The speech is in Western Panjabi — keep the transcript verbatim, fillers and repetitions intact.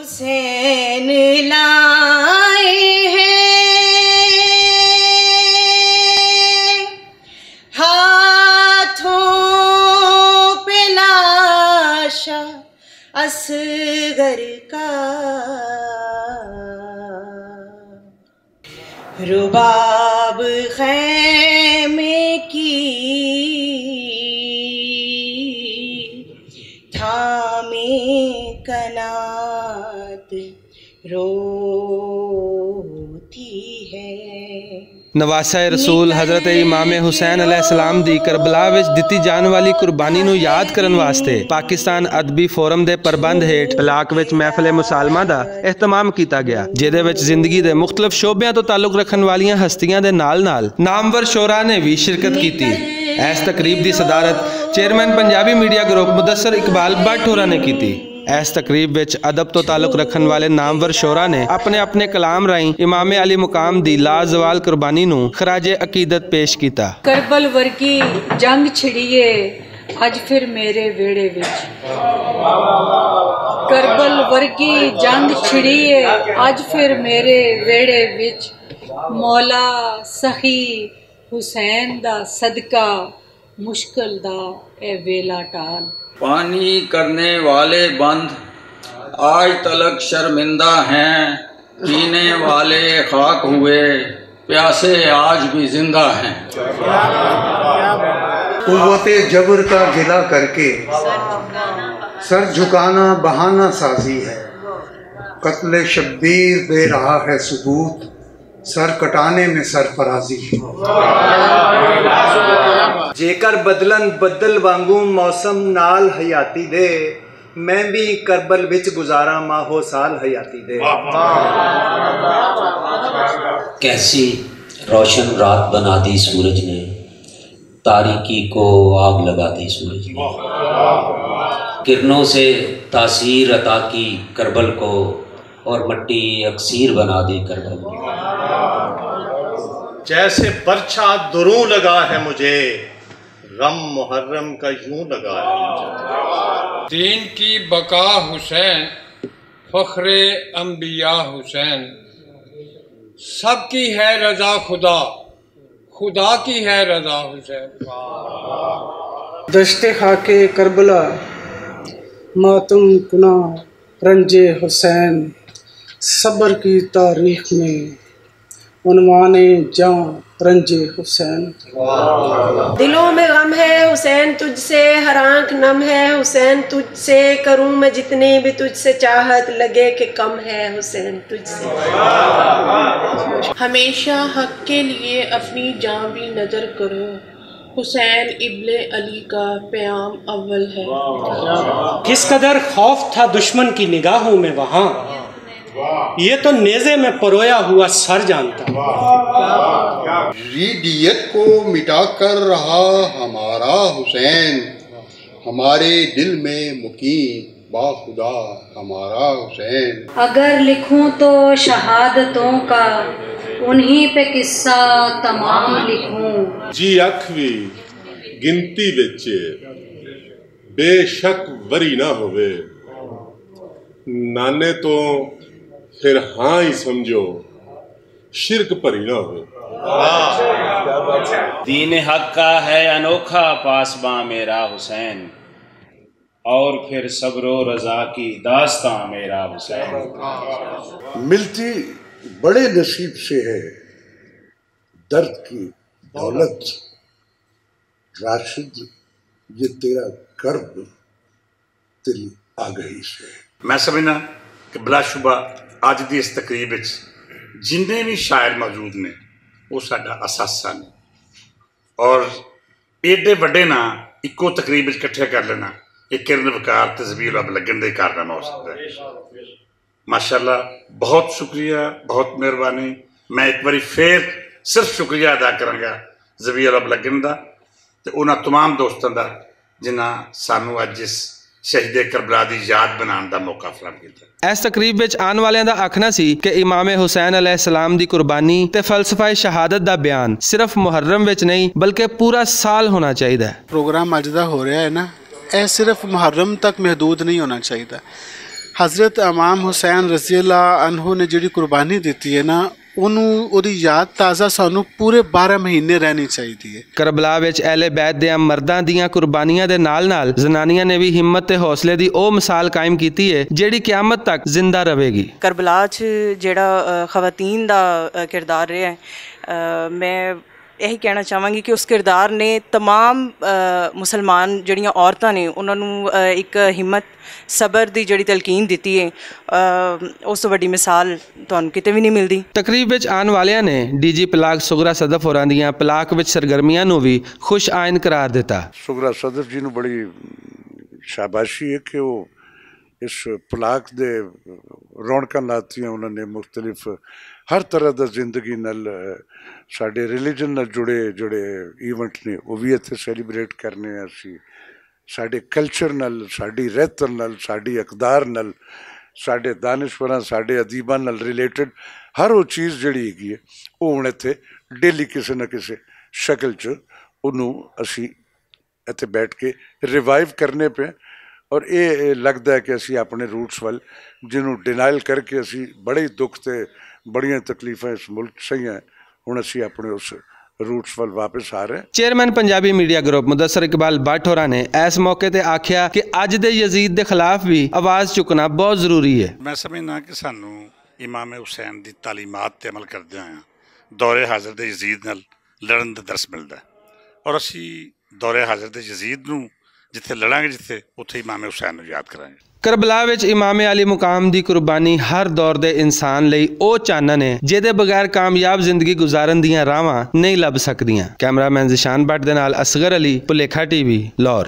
حسین لائے ہیں ہاتھوں پہ لاشا اصغر کا۔ رباب خیمے کی تھامے کنات روتی ہے۔ نواسہ رسول حضرت امام حسین علیہ السلام دی کربلا وچ دتی جان والی قربانی نوں یاد کرن واسطے پاکستان ادبی فورم دے پربند ہیٹھ علاق وچ محفل مسالمہ دا اہتمام کیتا گیا، جہدے وچ زندگی دے مختلف شعبیاں تو تعلق رکھن والیاں ہستیاں دے نال نال نامور شعراء نے وی شرکت کیتی۔ اس تقریب دی صدارت چیئرمین پنجابی میڈیا گروپ مدثر اقبال بٹ ہوراں نے کیتی۔ اس تقریب وچ ادب تو تعلق رکھن والے نامور شعراء نے اپنے اپنے کلام راہیں امام علی مقام دی لازوال قربانی نوں خراج عقیدت پیش کیتا۔ کربل ورگی جنگ چھڑیے، اج پھر میرے ویڑے وچ۔ کربل ورگی جنگ چھڑیے، اج پھر میرے ویڑے وچ۔ مولا سخی حسین دا صدقہ، مشکل دا اے ویلا ٹال۔ پانی کرنے والے بند آج تلک شرمندہ ہیں، پینے والے خاک ہوئے، پیاسے آج بھی زندہ ہیں۔ قوت جبر کا گلہ کر کے سر جھکانا بہانہ سازی ہے۔ قتل شبیر دے رہا ہے ثبوت، سر کٹانے میں سرفرازی ہے۔ جے کر بدلن بدل وانگوں موسم نال حیاتی دے، میں بھی کربل وچ گزاراں ماہو سال حیاتی دے۔ کیسی روشن رات بنا دی سورج نے، تاریکی کو آگ لگا دی سورج نے۔ کرنوں سے تاثیر عطا کی کربل کو، اور مٹی اکسیر بنا دی کربل کو۔ جیسے برچھا دروں لگا ہے مجھے، غم محرم کا یوں لگا ہے مجھے۔ دین کی بقا حسین، فخر انبیاء حسین، سب کی ہے رضا خدا، خدا کی ہے رضا حسین۔ دشت خاک کربلا، ماتم کنا رنج حسین، صبر کی تاریخ میں عنوان جاں رنج حسین۔ دلوں میں غم ہے حسین تجھ سے، ہر آنکھ نم ہے حسین تجھ سے، کروں میں جتنی بھی تجھ سے چاہت، لگے کہ کم ہے حسین تجھ سے۔ ہمیشہ حق کے لیے اپنی جاں بھی نذر کروں، حسین ابن علی کا پیام اول ہے۔ کس قدر خوف تھا دشمن کی نگاہوں میں وہاں، یہ تو نیزے میں پرویا ہوا سر جانتا۔ ریڈیت کو مٹا کر رہا ہمارا حسین، ہمارے دل میں مقیم با خدا ہمارا حسین۔ اگر لکھوں تو شہادتوں کا انہیں پہ قصہ تمام لکھوں۔ جی اکھ وی گنتی وچ بے شک وری نہ ہووے، نانے تو پھر ہاں ہی سمجھو شرک بھری نہ ہووے۔ دین حق کا ہے انوکھا پاسباں میرا حسین، اور پھر صبر و رضا کی داستان میرا حسین۔ ملتی بڑے نصیب سے ہے درد کی دولت، راشد، یہ تیرا کرب، تیری آگہی سے۔ میں سمجھنا کہ بلا شبہ اج دی اس تقریب وچ جنہیں بھی شاعر موجود نے، وہ ساڈا اثاثہ نے۔ اور ایڈے وڈے نا اکو تقریب وچ اکٹھے کر لینا، یہ کرن وقار تے ذبیح الحق لگن دے کارنامہ ہو سکتا ہے۔ ماشاءاللہ، بہت شکریہ، بہت مہربانی۔ میں ایک باری پھر صرف شکریہ ادا کراں گا ذبیح الحق لگن دا تے انہاں تمام دوستاں دا، جنہاں سانو اج اس شہید کربلا دی یاد بنان دا موقع فراہم کیتا۔ اس تقریب وچ آن والیاں دا آکھنا سی کہ امام حسین علیہ السلام دی قربانی تے فلسفہ شہادت دا بیان صرف محرم وچ نہیں بلکہ پورا سال ہونا چاہیدا ہے۔ پروگرام اج دا ہو رہا ہے نا، اے صرف محرم تک محدود نہیں ہونا چاہیدا۔ حضرت امام حسین رضی اللہ عنہ نے جڑی قربانی دتی ہے نا، انہوں اوہدی یاد تازہ سانوں پورے بارہ مہینے رہنی چاہیدی ہے۔ کربلا وچ اہل بیت دیاں مرداں دیاں قربانیاں دے نال نال زنانیاں نے وی ہمت تے حوصلے دی او مثال قائم کیتی ہے جیہڑی قیامت تک زندہ رہے گی۔ کربلا چ جیہڑا خواتین دا کردار رہیا ہے، میں ایہی کہنا چاہواں گی کہ اس کردار نے تمام مسلمان جیہڑیاں عورتاں نے انہاں نوں اک ہمت صبر دی جیہڑی تلقین دتی ہے، اس توں وڈی مثال تہانوں کتے وی نئیں ملدی۔ تقریب وچ آن والیاں نے ڈی جی پلاک سغرا صدف ہوراں دیاں پلاک وچ سرگرمیاں نوں وی خوش آئند قرار دتا۔ سغرا صدف جی نوں بڑی شاباشی ہے کہ وہ اس پلاک دے رونقاں لاتیاں، انہاں نے مختلف ہر طرح دا زندگی نال، ساڈے ریلیجن نال جڑے جڑے ایونٹ نے، وہ وی اتھے سیلیبریٹ کرنے آں اسی۔ ساڈے کلچر نال، ساڈی رہتر نال، ساڈی اقدار نال، ساڈے دانشوراں، ساڈے ادیباں نال ریلیٹڈ ہر وہ چیز جڑی ہیگی ہے، وہ ہن اتھے ڈیلی کسے نہ کسے شکل چ انہوں اسی اتھے بیٹھ کے ریوائیو کرنے پے۔ اور اے لگدا ہے کہ اسی اپنے روٹس ول، جنہوں ڈینائل کر کے اسی بڑے دکھ تے بڑیاں تکلیفاں اس ملک سہیاں ہیں، ہن اسی اپنے اس روٹس ول واپس آ رہے ہیں۔ چیئرمین پنجابی میڈیا گروپ مدثر اقبال بٹ ہوراں نے ایس موقع تے آکھیا کہ اج دے یزید دے خلاف وی آواز چکنا بہت ضروری ہے۔ میں سمجھنا کہ سانوں امام حسین دی تعلیمات تے عمل کردے ہوئے دور حاضر دے یزید نال لڑن دا درس ملدا ہے، اور اسی دور حاضر دے یزید نوں جتھے لڑاں گے، جتھے اتھے امام حسین نوں یاد کرانگے۔ کربلا وچ امام علی مقام دی قربانی ہر دور دے انسان لئی او چانن ہے جہدے بغیر کامیاب زندگی گزارن دیاں راہواں نہیں لب سکدیاں۔ کیمرہ مین ذیشان بٹ دے نال اصغر علی، پلیکھا ٹی وی، لاہور۔